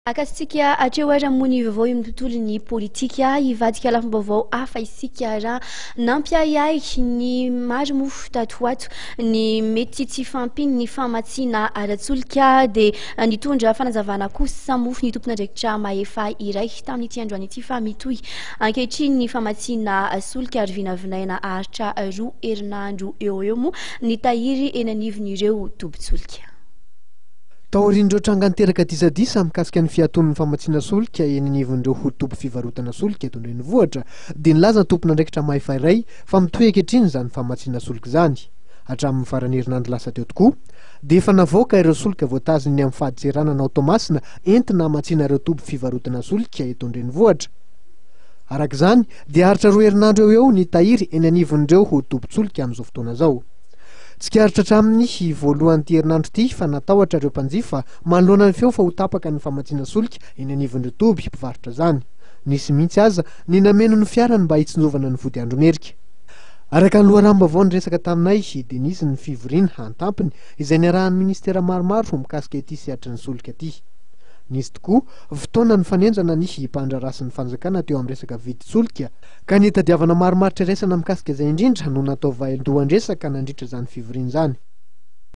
Akatsitsika hatreo ary moa ny vaovao eo amin'ny tontolon'ny politika. Hivadika lafim-baovao hafa isika raha nampiahiahy ny maro moa tato ho ato ny mety tsy fahampian'ny famatsiana ara-tsolika dia nitondra fanazavana kosa moa ny tompon'andraikitra mahefa iray tamin'ity androany ity fa mitohy ankehitriny ny famatsiana solika ary vinavinaina haharitra 2 herinandro eo ho eo moa ny tahiry eny anivon'ireo tobin-tsolika. Taorian'ireo tranga niteraka disadisa mikasika ny fiatoan'ny famatsiana solika eny anivon'ireo ho toby fivarotana solika eto an-drenivohitra dia nilaza ny tompon'andraikitra mahefa iray fa mitohy ankehitriny izany famatsiana solika izany. Hatramin'ny faran'ny herinandro lasa teo tokoa dia efa navoaka ireo solika voatazon'ny amin'ny fadintseranana ao Toamasina entina hamatsiana ireo toby fivarotana solika eto an-drenivohitra. Araka izany dia haharitra 2 herinandro eo ho eo ny tahiry eny anivon'ireo ho tobin-tsolika amin'izao fotoana izao. Tsikaritra hatramin'ny voalohan'ity herinandro ity fa natahotra ireo mpanjifa manoloana ny feo fa ho tapaka ny famatsiana solika eny anivon'ireo toby mpivarotra izany. Nisy mihitsy aza ny nameno ny fiarany mba hitsinjovana ny vody andro merika. Araka ny loharanom-baovao niresaka taminay dia nisy ny fivoriana an-tampony izay niarahan'ny minisitera maromaro mikasika ity sehatry ny solika ity. Nisy tokoa fotoana nifanenjana ny mpandraharaha sy ny fanjakana teo amin'ny resaka vidin-tsolika Ka ny hitadiavana marimaritra iraisana mikasika izay indrindra no natao vaindohan-dresaka nandritra izany fivoriana izany.